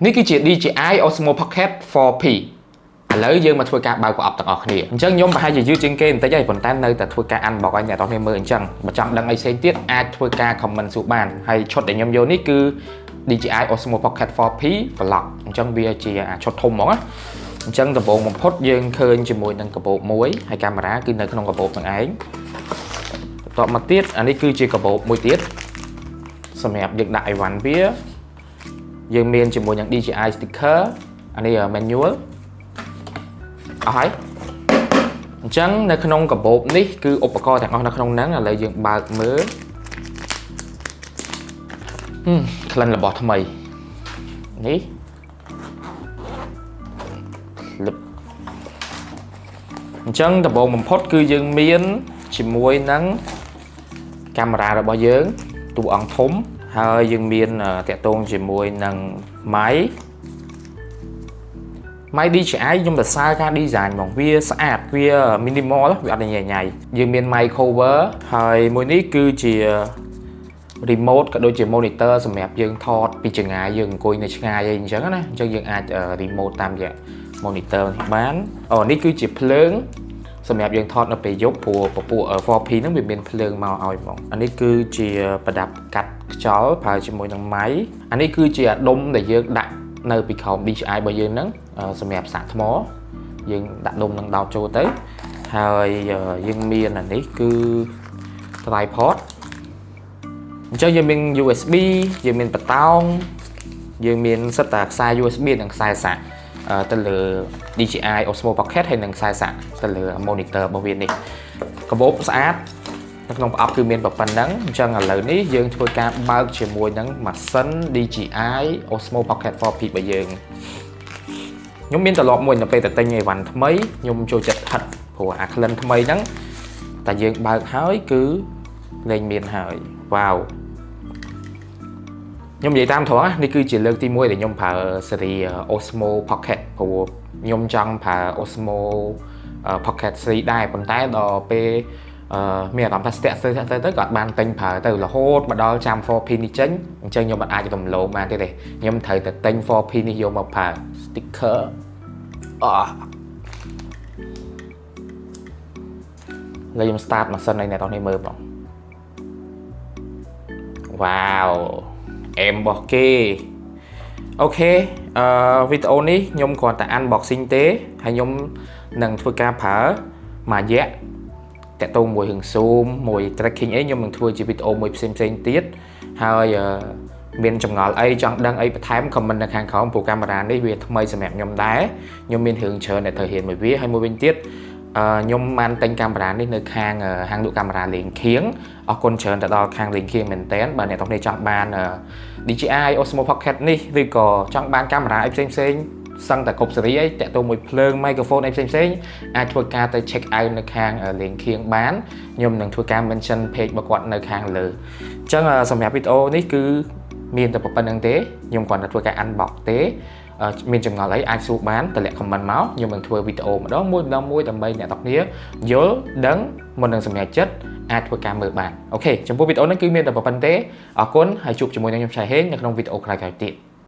នេះគឺជា DJI Osmo Pocket 4P ឥឡូវយើងមកធ្វើការបើកប្រអប់ទាំងអស់គ្នាអញ្ចឹងខ្ញុំប្រហែលជាយឺតជាងគេបន្តិចហើយប៉ុន្តែនៅតែធ្វើការ unbox ឲ្យអ្នកទាំងគ្នាមើលអញ្ចឹងបើចង់ដឹងអីផ្សេងទៀតអាចធ្វើការ comment សួរបានហើយឈុតដែលខ្ញុំយកនេះគឺ DJI Osmo Pocket 4P Vlog អញ្ចឹងវាជាអាឈុតធំហ្មងណាអញ្ចឹងដំបូងបំផុតយើងឃើញជាមួយនឹងកាបូបមួយហើយកាមេរ៉ាគឺនៅក្នុងកាបូបហ្នឹងឯងបន្ទាប់មកទៀតអានេះគឺជាកាបូបមួយទៀតសម្រាប់យើងដាក់អីវ៉ាន់វាយើងមានជាមួយនឹង DJI sticker អានេះ manual អស់ហើយអញ្ចឹងនៅក្នុងកាបូបនេះគឺឧបករណ៍ទាំងអស់នៅក្នុងហ្នឹងឥឡូវយើងបើកមើលហឹមក្លិនរបស់ថ្មីនេះលឹបអញ្ចឹងដំបូងបំផុតគឺយើងមានជាមួយនឹងកាមេរ៉ារបស់យើងតួអង្គធំហើយយើងមានតាក់ទងជាមួយនឹង mic mic DJI ខ្ញុំសរសើរការ design ហ្មងវាស្អាតវា minimal វាអត់ញ៉ៃញ៉ៃយើងមាន mic cover ហើយមួយនេះគឺជា remote ក៏ដូចជា monitor សម្រាប់យើងថតពីចម្ងាយយើងអង្គុយនៅឆ្ងាយអីអញ្ចឹងណាអញ្ចឹងយើងអាច remote តាមរយៈ monitor នេះបានអូនេះគឺជាភ្លើងសម្រាប់យើងថតនៅពេលយប់ព្រោះពពួក 4P ហ្នឹងវាមានភ្លើងមកឲ្យហ្មងអានេះគឺជាប្រដាប់កាត់ខ្យល់ប្រើជាមួយនឹង mic អានេះគឺជាអាដុំដែលយើងដាក់នៅពីក្រោម DJI របស់យើងហ្នឹងសម្រាប់សាកថ្មយើងដាក់ដុំនឹងដោតចូលទៅហើយយើងមានអានេះគឺ tripod អញ្ចឹងយើងមាន USB យើងមានបន្តោងយើងមានសិតតែខ្សែ USB និងខ្សែសាកទៅលើ DJI Osmo Pocket ហើយនិងខ្សែសាកទៅលើ monitor របស់វានេះកាបូបស្អាតនៅក្នុងប្រអប់គឺមានប៉ុណ្ណឹងអញ្ចឹងឥឡូវនេះយើងធ្វើការបើកជាមួយនឹងម៉ាស៊ីន DJI Osmo Pocket 4P របស់យើងខ្ញុំមានទម្លាប់មួយនៅពេលទៅទិញអីវ៉ាន់ថ្មីខ្ញុំចូលចិត្តហិតព្រោះអាក្លិនថ្មីហ្នឹងតែយើងបើកហើយគឺលែងមានហើយវ៉ាវខ្ញុំនិយាយតាមត្រង់នេះគឺជាលើកទី1ដែលខ្ញុំប្រើស៊េរី Osmo Pocket ព្រោះខ្ញុំចង់ប្រើ Osmo Pocket 3ដែរប៉ុន្តែដល់ពេលអឺមានអារម្មណ៍ថាស្ទាក់ស្ទើរស្ទាក់ស្ទើរទៅក៏អត់បានទិញប្រើទៅរហូតមកដល់ចាំ 4P នេះចេញអញ្ចឹងខ្ញុំមិនអាចរំលងបានទេទេខ្ញុំត្រូវតែទិញ 4P នេះយកមកប្រើ sticker អឥឡូវខ្ញុំ start ម៉ាស៊ីនឲ្យអ្នកទាំងនេះមើលបងវ៉ាវអែមរបស់គេOK អឺវីដេអូនេះខ្ញុំគ្រាន់តែ unboxing ទេហើយខ្ញុំនឹងធ្វើការប្រើមួយរយៈតាក់ទងមួយរឿង zoom មួយ tracking អីខ្ញុំនឹងធ្វើជាវីដេអូមួយផ្សេងផ្សេងទៀតហើយមានចម្ងល់អីចង់ដឹងអីបន្ថែម comment នៅខាងក្រោមព្រោះកាមេរ៉ានេះវាថ្មីសម្រាប់ខ្ញុំដែរខ្ញុំមានរឿងច្រើនដែលត្រូវរៀនមួយវាហើយមួយវិញទៀតខ្ញុំបានទិញកាមេរ៉ានេះនៅខាងហាងលក់កាមេរ៉ាលេងខៀងអរគុណច្រើនទៅដល់ខាងលេងខៀងមែនតើបើអ្នកទាំងនេះចង់បាន DJI Osmo Pocket នេះឬក៏ចង់បានកាមេរ៉ាអីផ្សេងផ្សេងសឹងតែគ្រប់ស៊េរីអីតាក់ទងមួយភ្លើង microphone អីផ្សេងផ្សេងអាចធ្វើការទៅ check out នៅខាងលេងខៀងបានខ្ញុំនឹងធ្វើការ mention page របស់គាត់នៅខាងលើអញ្ចឹងសម្រាប់វីដេអូនេះគឺមានតែប៉ុណ្្នឹងទេខ្ញុំគ្រាន់តែធ្វើការ unbox ទេមានចម្ងល់អីអាចសួរបានតម្លាក់ comment មកខ្ញុំនឹងធ្វើវីដេអូម្ដងមួយម្ដងមួយដើម្បីអ្នកទាំងគ្នាយល់ដឹងមុននឹងសម្រេចចិត្តអាចធ្វើការមើលបាន OK ចំពោះវីដេអូនេះគឺមានតែប៉ុណ្្នឹងទេអរគុណហើយជួបជាមួយនឹងខ្ញុំឆៃហេងនៅក្នុងវីដេអូក្រោយៗទៀត។